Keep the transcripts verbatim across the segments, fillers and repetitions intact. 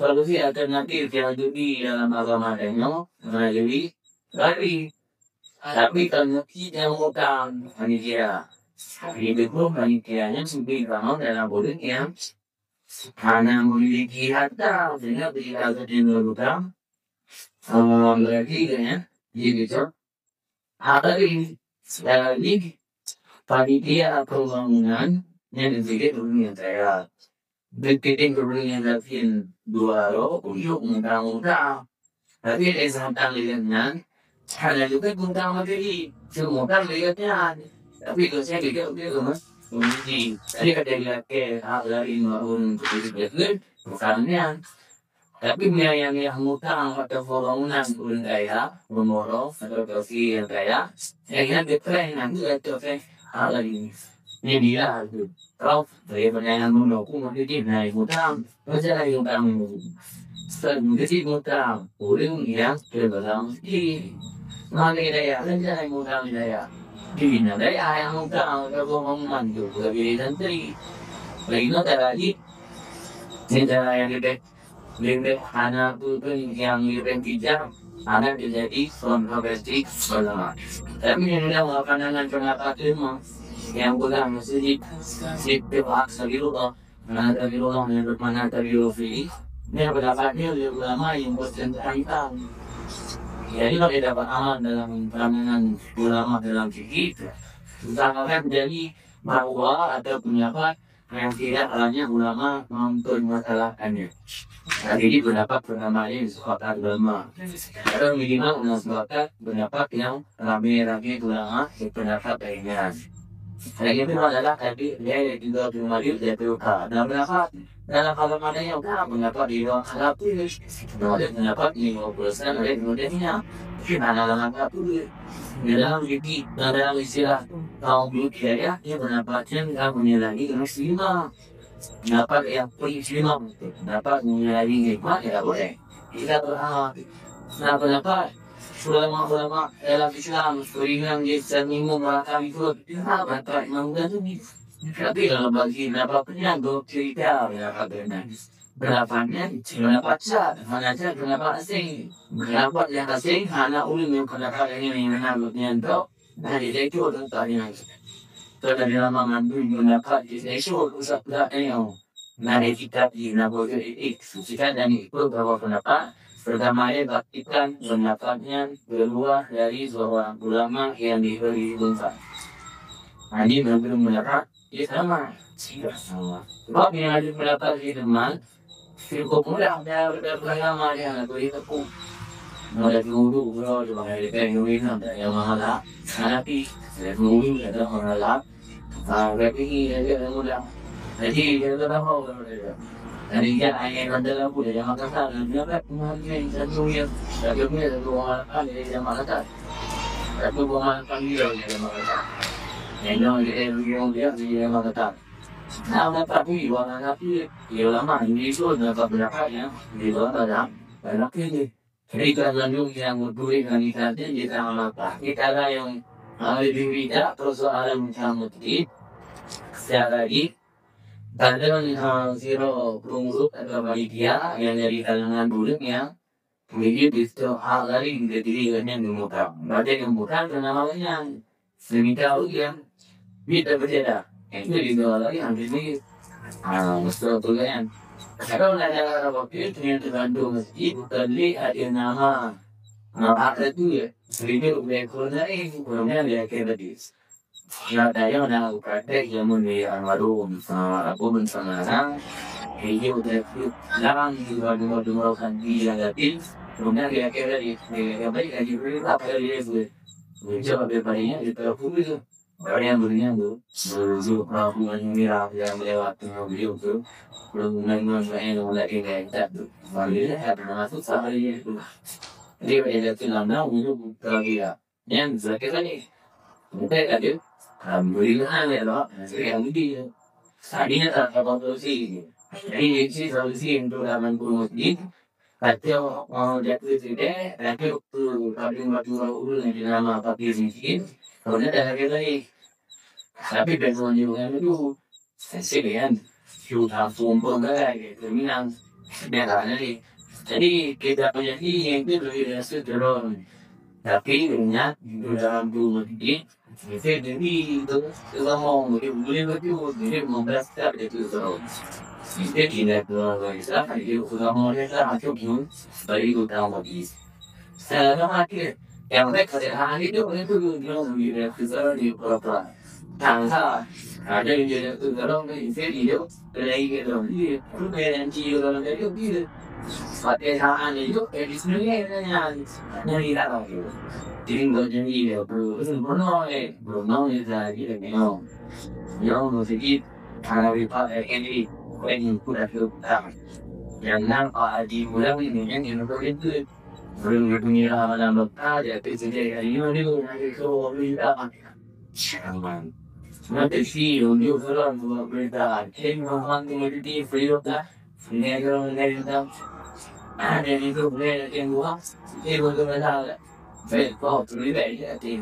Solusi alternatif nyang teubri dalam agama tanyoe, meulayeue lari. Tapi kon meuki nyang utang panitia. Di deungon panitia nyan sibeh bangon dalam ureueng nyang hana memiliki harta, sehingga ketika terjadi utang, eh, berarti kan, ya, gitu. Atau ini, sekali lagi, panitia pembangunan yang dipilih ureueng nyang kaya. Dipilih ureueng nyang gasien dua droe untuk mudang-mudang. Tapi lé santang lé nyan, hana juga mudang materi. Cuma mudang lé nyan. Tapi dosa juga dia tu, uji. Tadi kata dia ke hak lari maupun untuk dipilih, bukan nyan. Tapi meunyoe nyang mutang atau bangunan ureueng kaya, ureueng boh, atau tosi nyang kaya, nyang nyan geutreh nyan geutreh hak lagi. Nyan dia tu. Kau, saya pernah yang bunoe, aku mau jadi naik mutang. Macam mana utang ni? Sen jadi mutang. Ureueng nyang terbalang di mana daya, macam mana utang daya? Di mana daya yang utang, atau bangunan tu, lebih santri. Lain tak lagi. Ni cara yang lebih Leubeh hana peue-peue nyang leubeh bijak, hana teujadi kontroversi ulama. Tapi nyang na pandangan peundapat ulama nyang peugah meuseujid, sit teuh hak sabirullah, hana sabirullah nyang mana sabirullah fi, nyan peundapat nyoe lé ulama nyang boh teuntang. Jadi, kalau dapat amal dalam pandangan ulama dalam fikih, misalkan jadi bahwa ada peundapat yang tidak hanya ulama menuntut masalah hanya. Jadi, pendapat pertama ini sepakat ulama. Kalau minimal ulama sepakat, pendapat yang ramai-ramai ulama sependapat lainnya. Yang kedua adalah tadi, dia juga Ibnu Malik dia terluka. Dan pendapat dalam agama ada yang utama, pendapat di luar agama pun ada pendapat lima puluh persen oleh Ibnu Taimiyah. Mungkin ada dalam agama pun. Dalam fikih, dalam istilah kaum fikih ya, dia pendapat yang tak punya lagi kena terima. Pendapat yang paling terima betul. Pendapat punya lagi nikmat tidak boleh. Kita berharap. Nah, pendapat ulama-ulama dalam Islam, sering yang dia sering mengatakan itu, pendapat Imam Ghazali. Tapi kalau bagi pendapat penyanggup cerita, pendapat benar. Pendapatnya, pendapat sah, mana sah, pendapat asing. Pendapat yang asing, hana ulama yang pendapat yang ini, yang hana ulama yang tu. Nah, jadi itu orang tanya. Kalau dalam mengandung pendapat, jadi itu urusan pula tanya. Nah, dari kitab di Nabawi itu, kita dan itu bahwa pendapat pertama ya, buktikan pendapatnya keluar dari seorang ulama yang diberi bangsa. Nah, ini belum pendapat, ya sama. Sebab yang ada pendapat di teman, cukup mudah dia beragama dia nak beri tepu. Mau dari dulu, kalau dia pakai dia kain duit, nak tak yang mahal lah. Hanafi, dari dulu, ada mahal lah. Ah, tapi ini dia ada mudah. Jadi, dia tak tahu kalau dia. Jadi, dia hanya bandar aku, dia jangan kasar. Dan dia tak pernah dia yang satu yang, tak ada dia, satu orang lain, dia jangan kasar. Tapi orang lain dia, dia jangan kasar. Yang dia, dia, dia, dia, dia jangan kasar. Nah, dapat ni, orang Nabi, ya, ulama, ini tu dapat pendapat yang di luar dalam, dalam ini. Jadi, kalau yang berduit dengan kita, dia tak apa. Kita lah yang, ah, lebih bijak, persoalan macam itu. Sekali lagi, kadang, ah, zero pengurus atau panitia yang dari kalangan bulan yang Jadi, bistu hak lain dari diri geuhnyan geumutang. Berarti geumutang keu nama geuhnyan. Seumita ujian, bit dan beuteudah. Itu di luar lagi yang jadi, ah, bistu tu kan. Kalau nak jalan waktu itu yang terbantu masjid, bukan li ada nama. Nah, hak itu ya. Seumita ujian kurang lain, kurangnya dia akan tadi. Ya, dayah na geupraktèk jameun di almarhum, ah, Abu Musa Ngarang. Jadi, udah itu, larang juga dua-dua kali yang yatim. Kemudian dia kira di, di, di, apa, di, di, apa, di, di, mencoba berparinya di Perpulu itu. Orang yang berinya tu, menuju perahu yang merah yang melewat tengah beliau tu. Belum menengok saya yang mulai kena yang tak tu. Bagi dia, tak pernah masuk sama dia tu. Dia, dia tu lama, ujung buka dia. Nyan zakeuet tadi. Bukan ada. Alhamdulillah, ya Allah. Zakeuet yang gede. Tadinya tak ada solusi. Jadi, ini solusi untuk lawan guru masjid. Kata, oh, jatuh sudah, tapi waktu kami batu urus yang dinama Fakir Miskin, kalau dia dah lagi baik. Tapi, bantuan juga dulu. Hasil kan, sudah sumpah kan, gitu, Minang. Biasa jadi. Jadi kita punya ini yang itu lebih biasa turun. Tapi ingat dalam dua menit, kita demi itu ngomong boleh boleh baju jadi membelaskan itu terus. Kita tidak keluar dari sana, itu ngomong dia tak masuk pun bagi utang bagi. Saya makin yang baik pada hari itu itu dia lebih dari kesalahan di berapa. Tangsa ada yang jadi tu kalau ni saya dia kena ingat dong. Iya, aku kaya nanti orang dia dia. Pakai tangan dia dia di sini kan yang yang tidak lagi. Jadi buat jadi dia bro, bro no eh, bro no ni saya dia no. Yang mau sedikit karena lipat eh ini kau yang kuda tu tak. Yang nampak di bulan ini yang yang kau itu. Belum bergembira malam lokal ya tu saja yang ini ni nanti kau beli tak. Aman. Nanti si unjuk orang buat berita. Hei, memang tu di free lokal. Negara negara ada itu boleh yang dua. Dia boleh berada. Baik, kau terlibat je hati.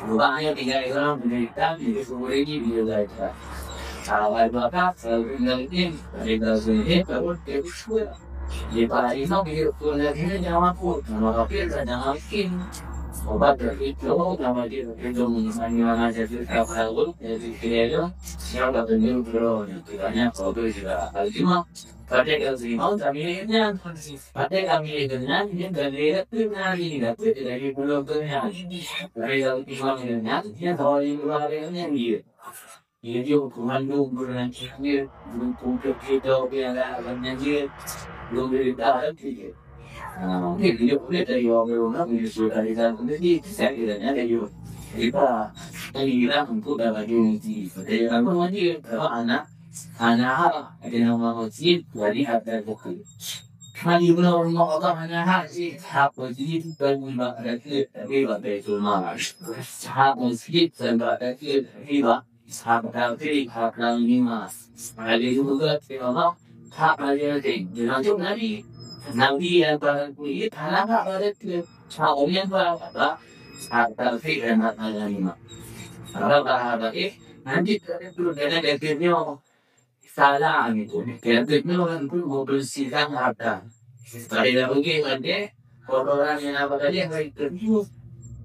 Rupanya tinggal orang menderita di seumur ini dia baca. Awal bakal selalu tinggal ini. Dari bahasa ini baru dia bersyukur. Di Palestina dia pun lagi nyawa pun. Nama kafir dan nama miskin. Obat dari itu nama dia itu mengenai mana jadi kafir dari kira yang tak benar bro. Kiranya kau tu juga. Al-Jumah. Pada yang seimbang kami dengan pada kami dengan yang dari itu nari dapat dari belum dengan dari yang imam dengan yang dari luar dengan dia. Jadi hukuman lu berlangsung dia, hukum kita biar dengan dia, lu berita dia. Nah, ini dia boleh dari orang rumah, dia sudah dari dalam negeri, saya kiranya dari kita. Saya kira untuk dalam unity. Saya kira dia, kalau anak, anak ada nama masjid, jadi ada buku. Kali pula rumah Allah anak hak sih, hak masjid dan lima rakyat, tapi pakai cuma. Hak masjid dan rakyat, tapi hak tapi hak lima. Ada juga Allah, hak ada. Jadi Nabi, Nabi yang berkulit, hak hak ada. Hak orang yang berapa? Hak tapi dan hak lima. Kalau berapa eh, nanti kita turun dari akhirnya. Salah gitu. Kreatif ni orang tu membersihkan harta. Sekali lagi nanti kotoran yang apa tadi yang baik itu.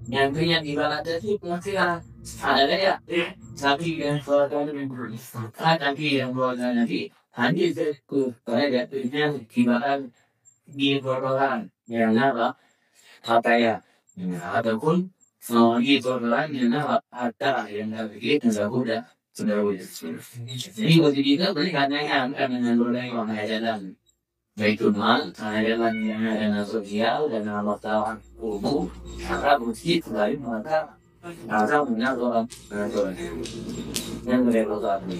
Yang tu yang ibarat tadi penghasilan. Ada daya. Tapi yang keluarga ni membersihkan. Tapi yang keluarga nanti hanya itu. Pada jatuhnya ibarat di kotoran yang apa? Pakaian. Ya, ataupun sama lagi kotoran yang apa? Harta yang tak begitu sudah. Jadi, kalau kita beli kadang-kadang kan dengan orang yang orang jalan. Baik itu mal, jalan yang ada sosial dan Allah Taala umum, maka mesti kembali maka maka benar orang yang boleh berkata.